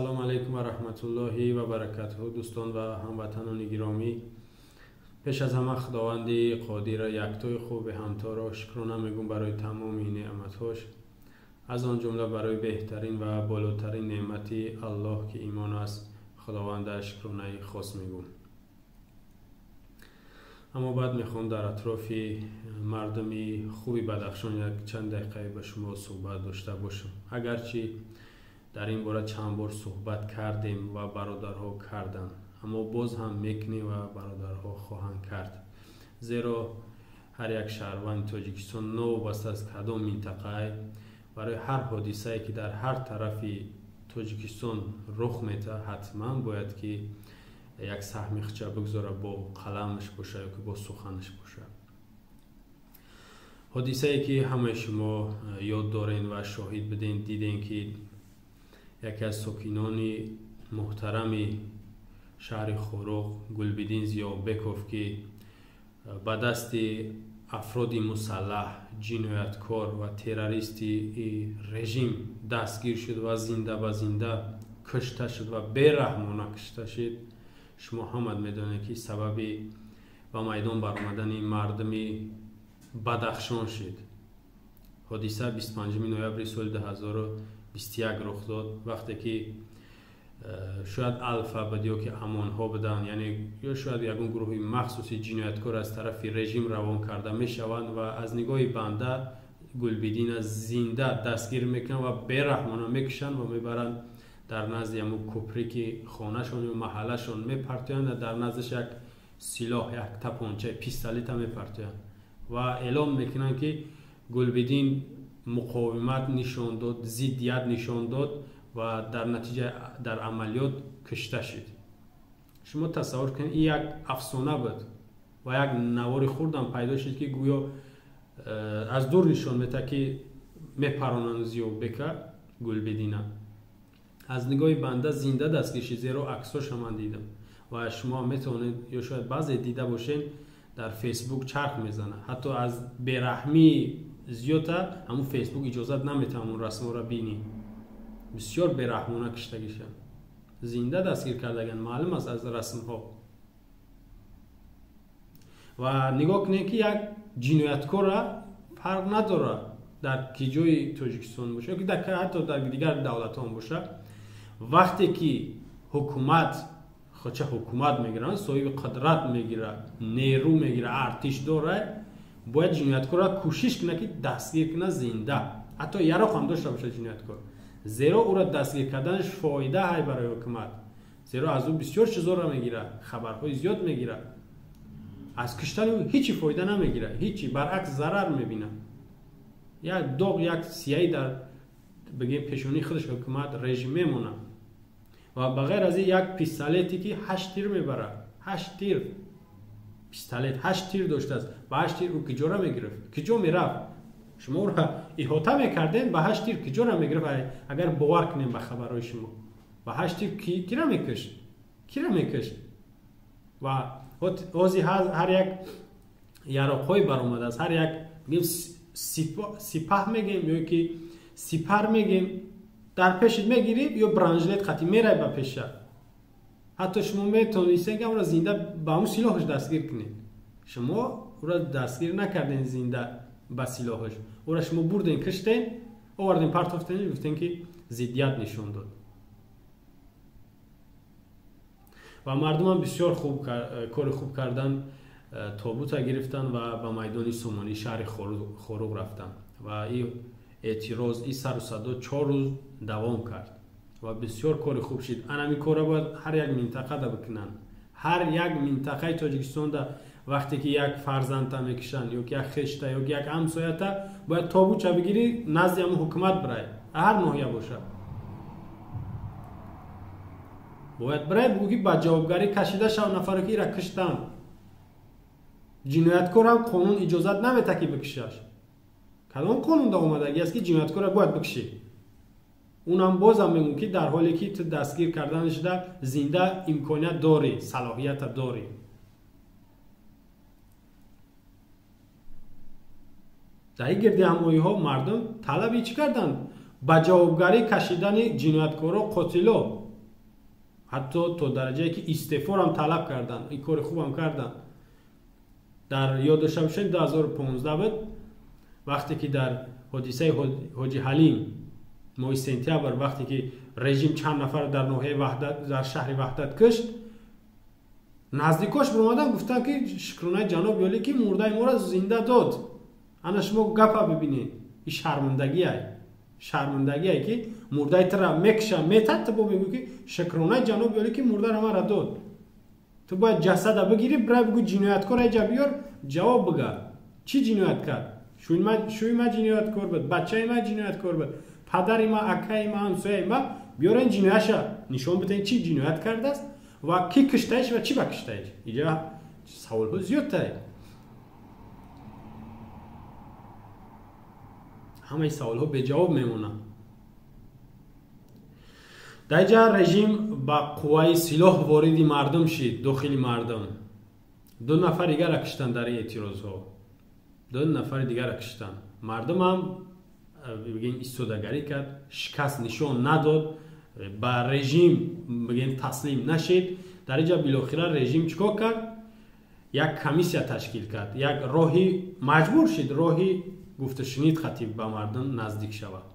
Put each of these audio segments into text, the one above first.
Ассалому алайкум ва раҳматуллоҳи ва баракатуҳу. Дӯстон ва ҳамватанони гиромӣ, пеш аз ҳама Худованди Қодира яктои хуби ҳамторо шукрона мегӯм барои тамоми неъматҳош, аз он ҷумла барои беҳтарин ва болотарин неъмати Аллоҳ ки имон аст, Худованда шукронаи хос мегӯм. Аммо баъд мехоҳам дар атрофи мардуми хуби Бадахшон як чанд дақиқае ба шумо суҳбат дошта бошам. Агарчи дар ин бора чанд бор суҳбат кардем ва бародарҳо карданд, аммо боз ҳам мекунем ва бародарҳо хоҳанд кард. Зеро ҳар як шаҳрванди Тоҷикистон новобаста аз кадом минтақае барои ҳар ҳодисае ки дар ҳар тарафи Тоҷикистон рух метаҳад, ҳатман бояд ки як саҳми худша бигзора, бо қаламаш боша ё ки бо суханаш боша. Ҳодисае ки ҳамаи шумо ёд дорен ва шоҳид буден, диден ки яке аз сокинони муҳтарами шаҳри Хоруғ Гулбиддин Зиёбеков ки ба дасти афроди мусаллаҳ, ҷинояткор ва террористи режим дастгир шуд ва зинда ба зинда кушта шуд ва бераҳмона кушта шуд. Шумо ҳамат медонед ки сабаби ба майдон баромадани мардуми Бадахшон шуд. Ҳодиса 25 ноябри соли 2021 рух дод, вақте ки шояд Алфа буд ё ки Амонҳо буданд, яъне ё шояд ягон гурӯҳи махсуси ҷинояткор аз тарафи режим равон карда мешаванд ва аз нигоҳи банда Гулбиддина зинда дастгир мекунанд ва бераҳмона мекушанд ва мебаранд дар назди ҳамун кӯпре ки хонашон ё маҳаллашон мепартоянд ва дар наздаш як силоҳ, як тапонча, пистолета мепартоянд ва эълон мекунанд ки Гулбиддин муқовимат нишон дод, зиддият нишон дод ва дар натиҷа дар амалиёт кушта шуд. Шумо тасаввур кунед, ин як афсона буд ва як навори хурдам пайдо шуд ки гӯё аз дур нишон метаҳад ки мепаронанд Зиёбека Гулбиддина. Аз нигоҳи банда зинда дастгир шуд, зеро аксоша ман дидам ва шумо метавонед ё шояд баъзе дида бошед, дар Фейсбук чарх мезанад. Ҳатто аз бераҳмии зиёдта ҳамун Фейсбук иҷозат наметавад ҳамун расмҳоро бинӣ. Бисёр бераҳмона киштагишанд, зинда дастгир кардаган, маълум аст аз расмҳо. Ва нигоҳ кунед ки як ҷинояткора фарқ надорад дар ки ҷои Тоҷикистон боша ё ки ҳатто дар дигар давлатҳо боша, вақте ки ҳукумат хоча ҳукумат мегирад, соҳиби қудрат мегирад, нерӯ мегирад, артиш дорад, бояд ҷинояткорро кӯшиш кунад ки дастгир кунад зинда, ҳатто яроқ ҳам дошта бошад ҷинояткор, зеро ӯро дастгир карданаш фоида ҳай барои ҳукумат, зеро аз ӯ бисёр чизоро мегирад, хабарҳои зиёд мегирад. Аз куштани ӯ ҳечи фоида намегирад, ҳечи, баръакс зарар мебинад. Як доғ, як сияи дар бигем пешонии худаш ҳукумат, режим мемонад. Ва ба ғайр аз ин як пистолете ки 8 тир мебарад, 8 тир пистолет, 8 тир доштааст. Ба 8 тир ӯ куҷора мегирифт? Куҷо мерафт? Шумо ӯро иҳота мекардем, ба 8 тир куҷора мегирифт? Агар бовар кунем ба хабарҳои шумо, ба 8 тир кира мекушт? Кира мекушт? Ва ҳозир ҳар як яроқҳое баромадааст, ҳар як сипаҳ мегем ё ки сипар мегем, дар пешит мегирӣ ё бранжлет қатӣ мерай ба пеша. Ҳатто шумо метавонистед ки ӯро зинда ба ҳамун силоҳаш дастгир кунед. Шумо ӯро дастгир накарден зинда ба силоҳаш, ӯро шумо бурден, киштен, оварден, партофтен, гуфтен ки зиддият нишон дод. Ва мардумам бисёр хуб кори хуб кардан, тобута гирифтан ва ба майдони Сомонӣ шаҳри Хоруғ рафтанд ва ин эътироз, ин сару садо 4 рӯз давом кард ва бисёр кори хуб шуд. Ан ҳамин корро бояд ҳар як минтақада бикунанд. Ҳар як минтақаи Тоҷикистонда вақте ки як фарзандта мекушанд ё ки як хешта ё ки як ҳамсоята, бояд тобуча бигирӣ, назди ҳамун ҳукумат бирай, ҳар ноҳия бошад, бояд бирай бигӯ ки ба ҷавобгарӣ кашида шав нафаре ки ира киштанд. Ҷинояткорам қонун иҷозат наметаҳад ки бикушаш. Кадом қонун да омадагӣ аст ки ҷинояткорро бояд бикушӣ? Унам бозам мегӯм ки дар ҳоле ки ту дастгир кардан шуда зинда имконият дорӣ, салоҳията дорӣ. Дар ин гирдиҳамоиҳо мардум талаби чӣ карданд? Ба ҷавобгарӣ кашидани ҷинояткоро, қотило. Ҳатто то дараҷае ки истеъфорам талаб карданд, ин кори хубам карданд. Дар ёд дошта бошед, 2015 буд, вақте ки дар ҳодисаи Ҳоҷи Ҳалим моҳи сентябр, вақте ки режим чанд нафар дар ноҳияи Ваҳдат, дар шаҳри Ваҳдат кушт, наздикош биромадан гуфтанд, ки шукронаи ҷаноби олӣ, ки мурдаи моро зинда дод. Ана шумо гапа бибинед, ин шармандагиай, шармандагие ки мурдаи тура мекуша, метад, ту бо мегӯ, ки шукронаи ҷаноби олӣ, ки мурдаро мара дод. Ту бояд ҷасада бигирӣ, бирай бигӯ, ҷинояткор эҷа биёр, ҷавоб бига, чӣ ҷиноят кард? Шӯи ма ҷинояткор буд, бачаи ма ҷинояткор буд, падари ма, акаи ма, ҳамсояи ма, биёрен ҷиноятша нишон биден, чӣ ҷиноят кардааст ва кӣ киштаиш ва чӣ ба киштаиш. Иҷа саволҳо зиёдтар, ҳамаи саволҳо беҷавоб мемонанд. Дар инҷа режим ба қувваи силоҳ вориди мардум шид, дохили мардум. Ду нафар дигара киштанд дар ин эътирозҳо, ду нафари дигара киштанд. Мардумам бигем истодагарӣ кард, шикаст нишон надод, ба режим бигем таслим нашид. Дар инҷа билохира режим чӣ кор кард? Як комиссия ташкил кард, як роҳи маҷбур шид, роҳи гуфтушунид хатиб ба мардум наздик шавад.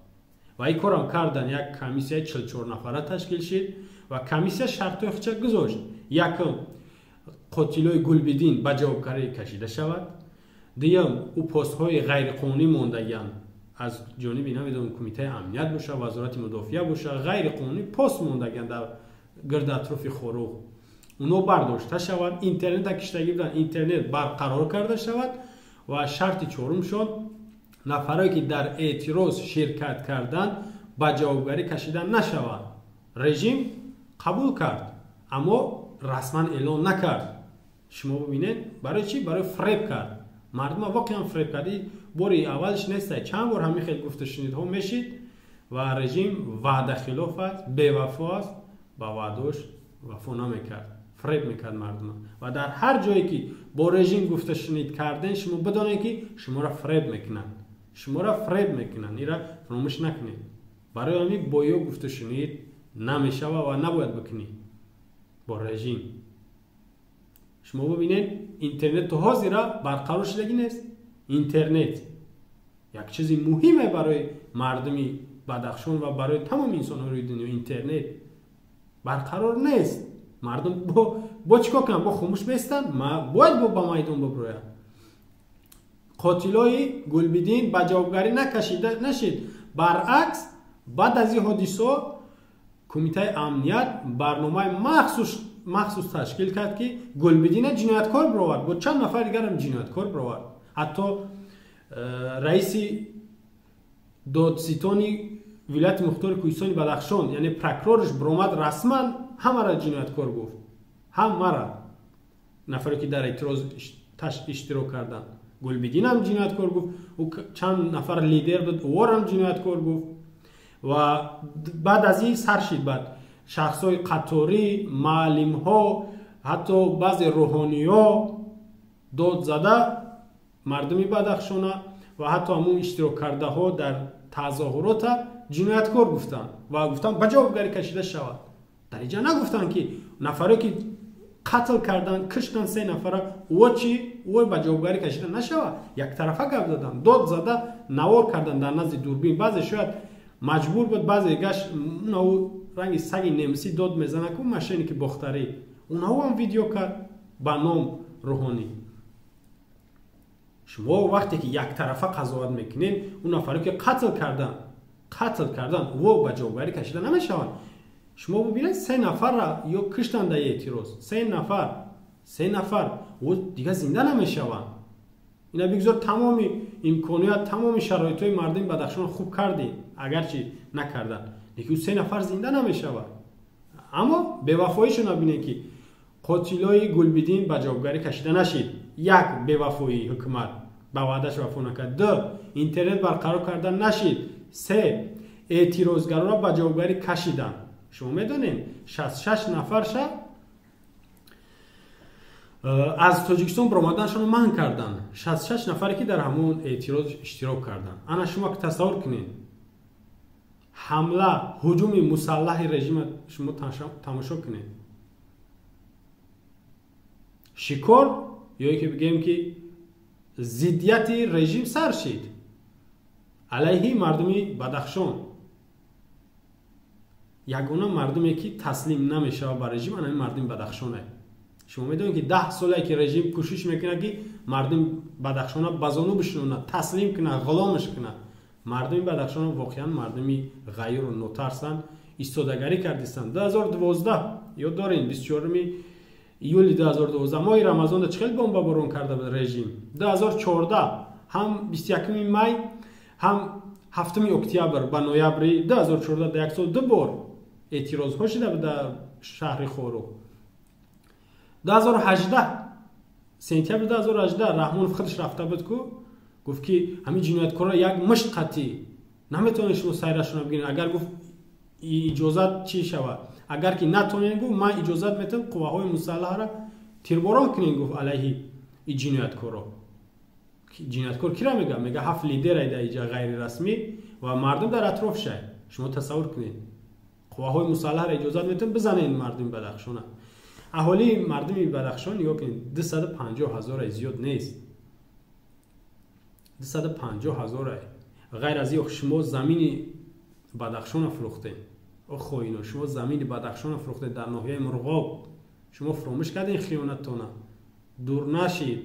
Ва ин корам кардан. Як комиссияи 44 нафара ташкил шид ва комиссия шартҳои худша гузошт. Якум, қотилои Гулбидин ба ҷавобгарӣ кашида шавад. Дуюм, ӯ постҳои ғайриқонунӣ мондагианд аз ҷониби, намедонам, кумитаи амният боша, вазорати мудофиа боша, ғайриқонунӣ пост мондагианд дар гирди атрофи Хоруғ, оно бардошта шавад. Интернета киштагӣ буданд, интернет барқарор карда шавад. Ва шарти чорумшон, нафарое ки дар эътироз ширкат карданд, ба ҷавобгарӣ кашида нашаванд. Режим қабул кард, аммо расман эълон накард. Шумо бибинед, барои чӣ? Барои фреб кард мардума, воқеан фреб кард. Бори аввалш неста, чанд бор ҳамин хел гуфтушунидҳо мешид ва режим ваъдахилоф аст, бевафо аст, ба ваъдош вафо намекард, фреб мекард мардума. Ва дар ҳар ҷое ки бо режим гуфтушунид карден, шумо бидонед, ки шуморо фреб мекунанд, шуморо фреб мекунанд, ира фаромӯш накунед. Барои ҳамин бо ё гуфтушунид намешава ва набояд бикунӣ бо режим. Шумо бибинед, интернет то ҳозира барқарор шудагӣ нест. Интернет як чизи муҳиме барои мардуми Бадахшон ва барои тамоми инсонҳои рӯи дунё. Интернет барқарор нест. Мардум бо чӣ кор кунанд? Бо хомӯш местанд? Бояд бо ба майдон биброянд. Қотилои Гулбидин ба ҷавобгарӣ накашида нашид. Баръакс, баъд аз ин ҳодисо кумитаи амният барномаи махсус ташкил кард, ки Гулбидина ҷинояткор бировард, бо чанд нафар дигарам ҷинояткор бировард. Ҳатто раиси додситони вилояти мухтори Кӯҳистони Бадахшон, яъне прокурорш, биромад, расман ҳамаро ҷинояткор гуфт, ҳамара нафаре ки дар эътироз иштирок карданд. Гулбидинам ҷинояткор гуфт, ӯ чанд нафар лидер буд, ӯворам ҷинояткор гуфт. Ва баъд аз ин сар шид, баъд шахсҳои қаторӣ, маълимҳо, ҳатто баъзе рӯҳониҳо дод зада мардуми Бадахшона ва ҳатто ҳамун иштироккардаҳо дар тазоҳурота ҷинояткор гуфтанд ва гуфтанд, ба ҷавобгарӣ кашида шавад. Дар инҷа нагуфтанд, ки нафаре ки қатл карданд, киштанд се нафара, ӯ чӣ, ӯ ба ҷавобгарӣ кашида нашавад. Яктарафа гап заданд, дод зада навор карданд дар назди дурбин. Баъзе шояд маҷбур буд, баъзе гаш унау ранги саги немсӣ дод мезана ку, мошенники бохтарӣ, унаҳоам видео кард ба ном рӯҳонӣ. Шумо вақте ки яктарафа қазоват мекунед, он нафаре ки қатл карданд, ӯ ба ҷавобгарӣ кашида намешаванд. Шумо бибинед, се нафарра ё киштанд дар эътироз, се нафар, се нафар, ӯ дигар зинда намешаванд. Ина бигзор тамоми имконият, тамоми шароитҳои мардуми Бадахшон хуб кардем, агарчи накарданд, лекин ӯ се нафар зинда намешавад. Аммо бевафоишона бинед, ки қотилои Гулбидин ба ҷавобгарӣ кашида нашид. Як, бевафоии ҳукумат, ба ваъдаш вафо накард. Ду, интернет барқарор карда нашид. Се, эътирозгаронро ба ҷавобгарӣ кашиданд. Шумо медонед, 66 нафарша аз Тоҷикистон баромаданашонро манъ карданд, 66 нафаре ки дар ҳамон эътироз иштирок карданд. Ана шумо тасаввур кунед. Ҳамла, ҳуҷуми мусаллаҳи режима шумо тамошо кунед. Шикор ё ки бигем ки зиддияти режим сар шид алайҳи мардуми Бадахшон. Ягона мардуме ки таслим намешавад ба режим, ана мардуми Бадахшоне. Шумо медонед ки 10 соле ки режим кӯшиш мекунад ки мардуми Бадахшона ба зону бишинонад, таслим кунад, ғуломаш кунад. Мардуми Бадахшон воқеан мардуми ғайру нотарсанд, истодагарӣ кардистанд. 2012 ёд дорем, 24 июли 2012 моҳи Рамазонда чӣ хел бомбаборон карда буд режим. 2014 ҳам 21 май, ҳам 7 октябр ба ноябри 2014 дар як сол ду бор эътирозҳо шуда буд дар шаҳри Хоруғ. 2018 сентябри 2018 Раҳмонов худаш рафта буд ку, гуфт ки ҳамин ҷинояткорро як мушт қатъӣ наметавонед шумо сайрашонро бигиред. Агар гуфт иҷозат чӣ шавад, агар ки натонед, гуфт ман иҷозат метавам қувваҳои мусаллаҳро тирборон кунед, гуфт алайҳи ин ҷинояткорро. Ҷинояткор кира мега? Мега 7 лидер дар иҷа ғайрирасмӣ ва мардум дар атроф шай. Шумо тасаввур кунед, қувваҳои мусаллаҳро иҷозат метавам бизанед мардуми Бадахшона. Аҳолии мардуми Бадахшон нигоҳ кунед, 250 ҳазор зиёд нест, 250 ҳазор. Ғайр аз ин шумо замини Бадахшонро фурӯхтед. О хоино, шумо замини Бадахшонро фурӯхтед дар ноҳияи Мурғоб. Шумо фуромӯш кардед хиёнаттона. Дур нашид,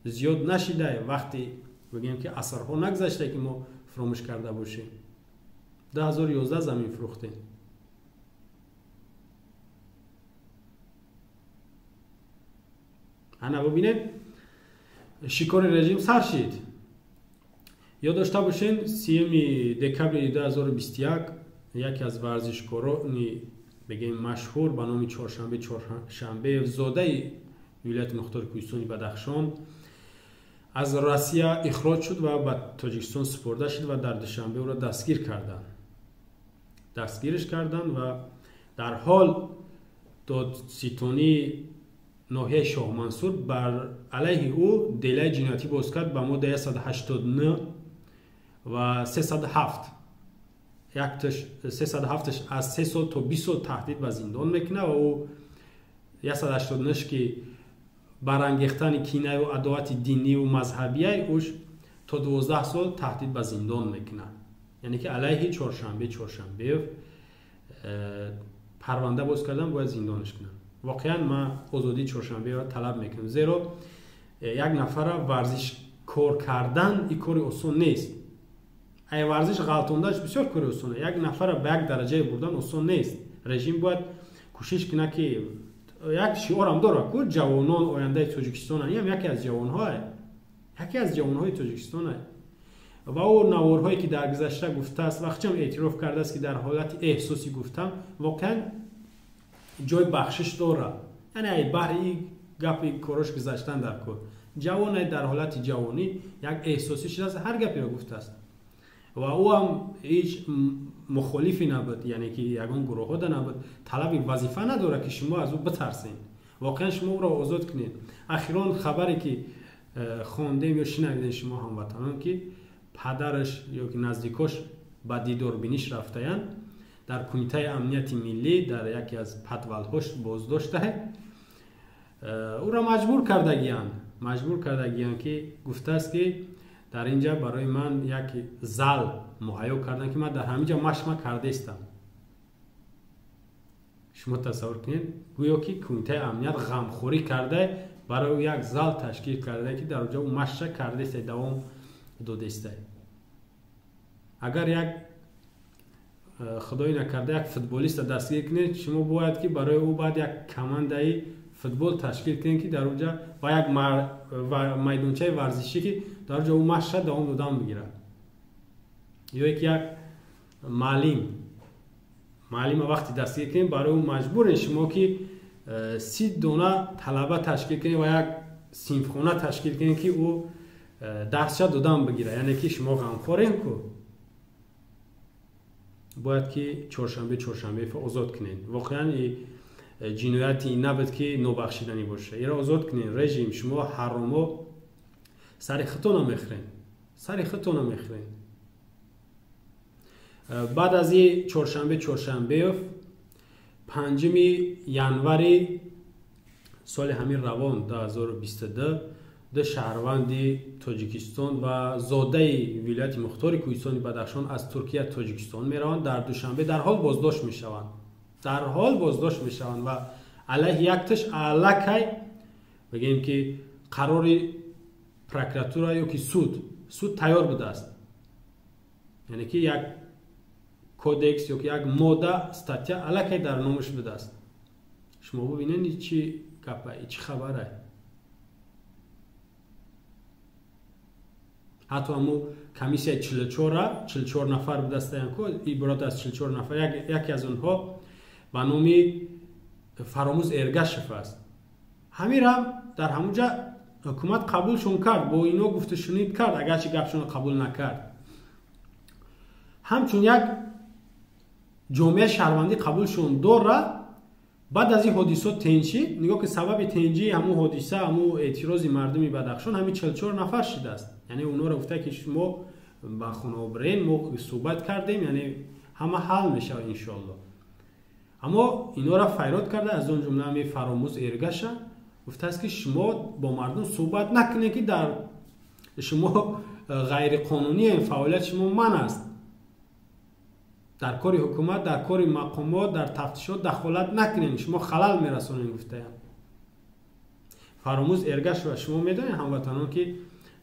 зиёд нашида, вақте бигем ки асрҳо нагузашта ки мо фуромӯш карда бошем. 2011 замин фурӯхтем. Ана бибинед, шикори режим сар шид. Ёд дошта бошед, 3 декабри 2021 яке аз варзишкорони бигем машҳур ба номи Чоршанбе Чоршанбеев, зодаи вилояти мухтори Кӯҳистони Бадахшон, аз Россия ихроҷ шуд ва ба Тоҷикистон супурда шуд ва дар Душанбе ӯро дастгир карданд. Дастгириш карданд ва дар ҳол додситонии ноҳияи Шоҳмансур бар алайҳи ӯ делаи ҷиноятӣ боз кард ба моддаи 189 ва 307. 307 аз 3 сол то 20 сол таҳдид ба зиндон мекунад ва ӯ 189 ки барангехтани кинаю адовати диниву мазҳабияй ӯш то 12 сол таҳдид ба зиндон мекунад. Яъне ки алайҳи Чоршанбе Чоршанбеев парванда боз кардан, бояд зиндонаш кунанд. Воқеан ман озодии Чоршанберо талаб мекунам, зеро як нафара варзиш кор кардан ин кори осон нест. Ай варзиш ғалтондаш бисёр кори осон. Як нафара ба як дараҷае бурдан осон нест. Режим бояд кӯшиш кунад ки як шиорам дорад ку ҷавонон ояндаи Тоҷикистонанд. Ин ҳам яке аз ҷавонҳое, яке аз ҷавонҳои Тоҷикистонае. Ва ӯ наворҳое ки дар гузашта гуфтааст, вақтчам эътироф кардааст ки дар ҳолати эҳсосӣ гуфтам, воқеан ҷои бахшиш дорад. Яъне ай баҳри ин гапи корош гузаштан дар кор. Ҷавоне дар ҳолати ҷавонӣ як эҳсосӣ шудааст, ҳар гаперо гуфтааст. Ва ӯ ҳам ҳеҷ мухолифе набуд, яъне ки ягон гурӯҳҳо да набуд, талаби вазифа надорад ки шумо аз ӯ битарсед. Воқеан шумо ӯро озод кунед. Ахирон хабаре ки хондем ё шинавидем шумо ҳамватанон, ки падараш ё ки наздикош ба дидорбиниш рафтаянд, дар кумитаи амнияти миллӣ дар яке аз падвалҳош боздоштае. Ӯро маҷбур кардагиянд, маҷбур кардагиянд ки гуфтааст ки дар инҷа барои ман як зал муҳайё карданд ки ман дар ҳамин ҷо машма кардаистам. Шумо тасаввур кунед, гӯё ки кумитаи амният ғамхорӣ карда барои як зал ташкил карда ки дар онҷо ӯ машша кардаистай, давом додаистай. Агар як худои накарда як футболиста дастгир кунед, шумо бояд ки барои ӯ баъд як командаи футбол ташкил кунед ки дар онҷа ва як майдончаи варзишӣ ки дар онҷа ӯ машша давом додан бигирад. Ё ки як муаллима вақте дастгир кунед, барои ӯ маҷбуред шумо ки 30 дона талаба ташкил кунед ва як синфхона ташкил кунед ки ӯ дарсша додан бигирад. Яъне ки шумо ғамхорем ку бояд ки Чоршанбе Чоршанбеев озод кунед. Воқеан ҷинояти набуд ки нобахшиданӣ боша. Иро озод кунед. Режим шумо ҳаромо сари худтона мехӯред, сари худтона мехӯред. Баъд аз и чоршанбе Чоршанбеев 5 январи соли ҳамин равон 2022 ду шаҳрванди Тоҷикистон ва зодаи вилояти мухтори Кӯҳистони Бадахшон аз Туркия Тоҷикистон мераванд. Дар Душанбе дарҳол боздошт мешаванд. Дарҳол боздошт мешаванд ва алайҳи якташ аллакай бигем ки қарори прокуратура ё ки суд тайёр будааст. Яъне ки як кодекс ё ки як модда статья аллакай дар номаш будааст. Шумо бубинед чӣ гапа, чӣ хабара. Ҳатто ҳамун комиссияи 44 нафар будастаян ку иборат аз 44 нафар, яке аз онҳо ба номи Фаромӯз Эргашев аст. Ҳамирам дар ҳамунҷа ҳукумат қабулшон кард, бо ино гуфтушунид кард, агарчи гапшонро қабул накард. Ҳамчун як ҷомеаи шаҳрвандӣ қабулшон дорад. Баъд аз ин ҳодисо тенҷӣ, нигоҳ ки сабаби тенҷии ҳамун ҳодиса, ҳамун эътирози мардуми Бадахшон ҳамин 44 нафар шидааст. Яъне онҳоро гуфта ки шумо ба хона бирен, мо суҳбат кардем, яъне ҳама ҳал мешавад иншоалло. Аммо инҳоро файрод карда, аз он ҷумла ҳамин Фаромӯз Эргаша гуфтааст ки шумо бо мардум суҳбат накунед, ки дар шумо ғайриқонунӣ фаъолияти шумо манъ аст. Дар кори ҳукумат, дар кори мақомот, дар тафтишот дахолат накунед, шумо халал мерасонед, гуфтаям. Фаромӯз Эргашева шумо медонед ҳамватанон ки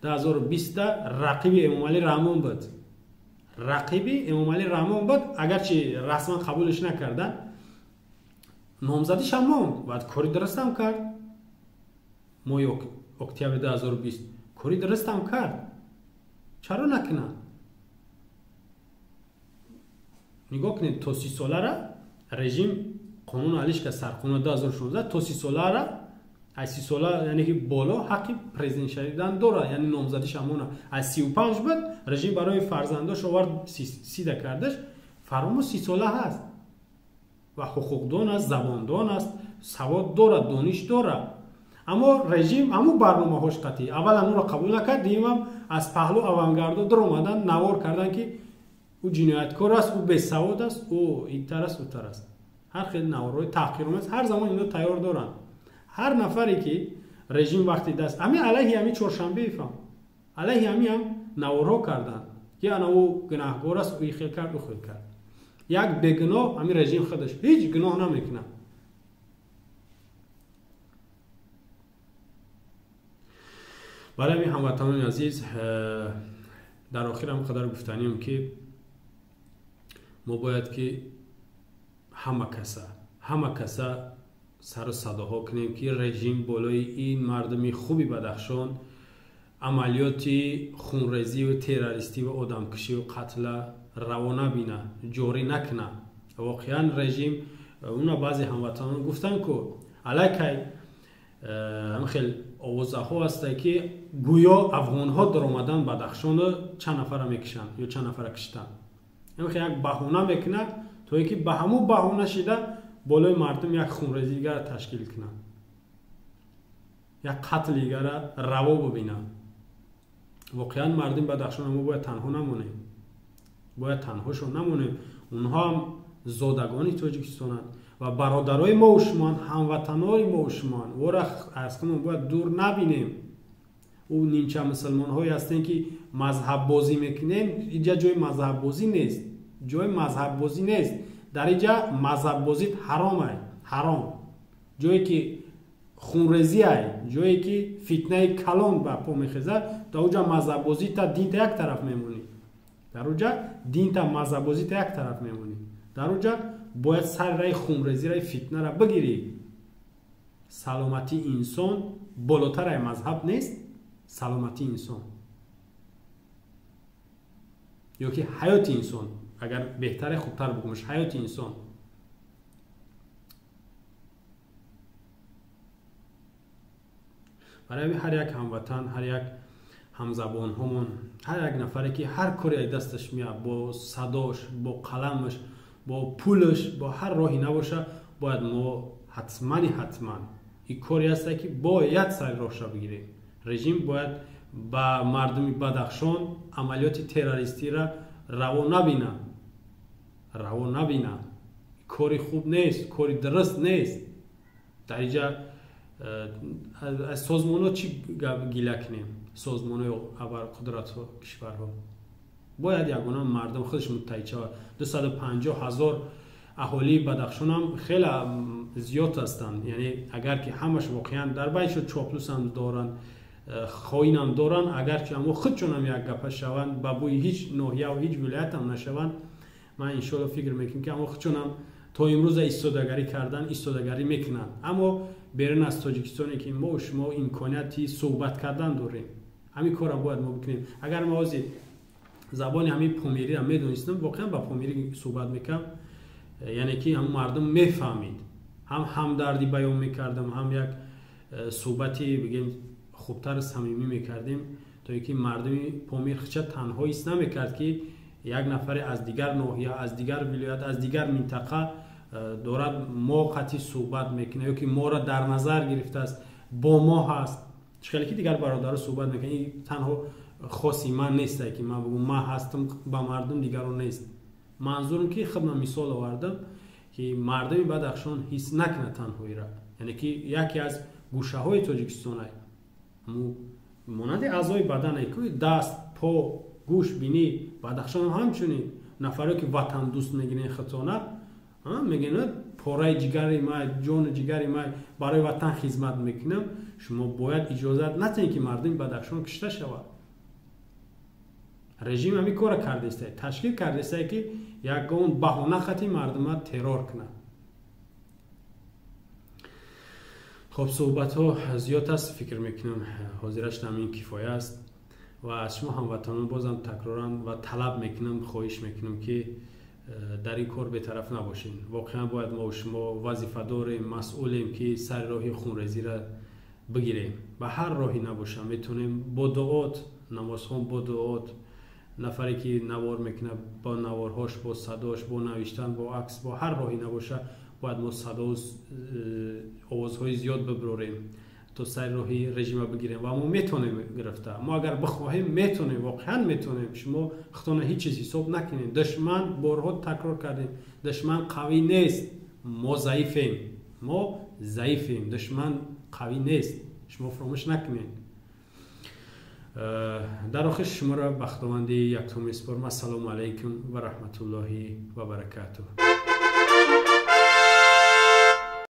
2020 рақиби Эмомалӣ Раҳмон буд. Рақиби Эмомалӣ Раҳмон буд, агарчи расман қабулш накарданд, номзадишам монд, баъд кори дурустам кард. Моҳи октябри 2020 кори дурустам кард. Чаро накунад? Нигоҳ кунед, то 30 солара режим қонун алиш кард, сарқонун 2016 то 30 солара, аз 30 сола яъне ки боло ҳаққи президент шудан дорад, яъне номзадиш ҳамона. Аз 35 буд, режим барои фарзандош овард 30 кардаш. Фаромӯз 30 сола ҳаст ва ҳуқуқдон аст, забондон аст, савод дорад, дониш дорад. Аммо режим ҳамун барномаҳош қатъӣ. Аввалан ӯро қабул накард, дуюмам аз паҳлу авангардо даромадан, навор кардан ки ӯ ҷинояткор аст, ӯ бесавод аст, ӯ интар аст, ӯтар аст. Ҳар хел наворҳои таҳқиромез ҳар замон ино тайёр доранд. Ҳар нафаре ки режим вақти даст ҳами алайҳи ҳами Чоршанбеев ҳам алайҳи ҳами ҳам наворҳо карданд ки ана ӯ гунаҳгор аст, ӯ хел кард, ӯ хел кард. Як бегуноҳ ҳами режим худаш ҳеҷ гуноҳ намекунад. Барои ҳамин ҳамватанони азиз, дар охир ҳам қадар гуфтанием ки мо бояд ки ҳама каса сару садоҳо кунем ки режим болои ин мардуми хуби Бадахшон амалиёти хунрезию террористӣ ва одамкушию қатла раво набина, ҷорӣ накуна. Воқеан режим уна баъзе ҳамватанон гуфтанд ку аллакай ҳам хел овозаҳо ҳастанд ки гӯё афғонҳо даромадан Бадахшонро чанд нафара мекушанд ё чанд нафара киштанд. Ҳам хел як баҳона мекунад то ин ки ба ҳамун баҳона шида болои мардум як хунрезии дигара ташкил кунад, як қатли дигара раво бибинад. Воқеан мардуми Бадахшон мо бояд танҳо намонем, бояд танҳошон намонем. Онҳо ҳам зодагони Тоҷикистонанд ва бародарои мо шумоанд, ҳамватанои мо шумоанд. Ора аз худмон бояд дур набинем. Ӯ нимча мусулмонҳое ҳастем ки мазҳаббозӣ мекунем. Инҷа ҷои мазҳаббозӣ нест, ҷои мазҳаббозӣ нест. Дар инҷа мазҳаббозӣ ҳаром ай, ҳаром. Ҷое ки хунрезӣ ай, ҷое ки фитнаи калон ба по мехезад, дар онҷа мазҳаббозӣ та динта як тараф мемонӣ. Дар онҷа динта мазҳаббозӣ та як тараф мемонӣ. Дар онҷа бояд сари раи хунрезӣ, раи фитнаро бигирӣ. Саломатии инсон болотар ай мазҳаб нест, саломатии инсон ё ки ҳаёти инсон, агар беҳтаре хубтар бигӯмаш, ҳаёти инсон. Барои ҳар як ҳамватан, ҳар як ҳамзабонҳомон, ҳар як нафаре ки ҳар коре аз дасташ меояд, бо садош, бо қаламаш, бо пулаш, бо ҳар роҳе набоша, бояд мо ҳатман ин коре ҳаст ки бояд сари роҳша бигирем. Режим бояд ба мардуми Бадахшон амалиёти террористиро раво набинад. раво набинанд. Кори хуб нест, кори дуруст нест. Дар инҷа аз созмонҳо чӣ гила кунем? Созмонҳои абарқудратҳо, кишварҳо. Бояд ягона мардум худаш муттаҳид шавад. 250 000 аҳолии Бадахшон ҳам хеле зиёд ҳастанд. Яъне агар ки ҳамаш воқеан дар байншон чоплус ҳам доранд, хоин ҳам доранд, агар ки ҳамо худшон ҳам як гапа шаванд, ба бӯи ҳеҷ ноҳия ва ҳеҷ вилоят ҳам нашаванд, ман иншоалло фикр мекунам ки ҳамо худшон ҳам то имрӯза истодагарӣ кардан, истодагарӣ мекунанд. Аммо берун аз Тоҷикистоне ки мо шумо имконияти суҳбат кардан дорем, ҳамин корро бояд мо бикунем. Агар мо ҳозир забони ҳамин помириро медонистам, воқеан ба помирӣ суҳбат мекардам, яъне ки ҳам мардум мефаҳмид, ҳам ҳамдардӣ баён мекардам, ҳам як суҳбати бигем хубтар самимӣ мекардем, то ин ки мардуми Помир хича танҳо ҳис намекард, ки як нафаре аз дигар ноҳия, аз дигар вилоят, аз дигар минтақа дорад мо қатъи суҳбат мекунад ё ки моро дар назар гирифтааст, бо мо ҳаст. Чӣ хеле ки дигар бародаро суҳбат мекунанд, ин танҳо хоси ман нестае ки ман бигӯм ман ҳастам, ба мардум дигаро нест. Манзурам ки хуб ман мисол овардам ки мардуми Бадахшон ҳис накунад танҳоиро, яъне ки яке аз гӯшаҳои Тоҷикистон монанди аъзои бадане ки даст, по, гӯш, бинӣ, Бадахшон ҳамчунин нафаре ки ватандӯст мегирен хитона мегӯянд пораи ҷигари май, ҷону ҷигари май, барои ватан хизмат мекунам. Шумо бояд иҷозат натиҳед ки мардуми Бадахшон кушта шавад. Режим ҳамин кора кардааст, ташкил кардааст ки ягон баҳона хати мардума террор кунад. Хоб, суҳбатҳо зиёд аст, фикр мекунам ҳозираш ҳамин кифоя аст ва аз шумо ҳамватанон бозам такроран ва талаб мекунам, хоҳиш мекунам ки дар ин кор бетараф набошем. Воқеан бояд мо шумо вазифа дорем, масъулем ки сари роҳи хунрезиро бигирем. Ба ҳар роҳе набошам метавонем бо дуот, намозхон бо дуот, нафаре ки навор мекунад бо наворҳош, бо садош, бо навиштан, бо акс, бо ҳар роҳе набоша бояд мо садо овозҳои зиёд биброрем то сари роҳи режима бигирем ва мо метавонем гирифта. Мо агар бихоҳем метавонем, воқеан метавонем. Шумо худтона ҳеҷ чиз ҳисоб накунед. Душман, борҳо такрор кардем, душман қавӣ нест, мо заифем, мо заифем, душман қавӣ нест, шумо фаромӯш накунед. Дар охир шуморо ба Худованди якто месупорам. Ассалому алайкум ва раҳматуллоҳи ва баракатуҳ.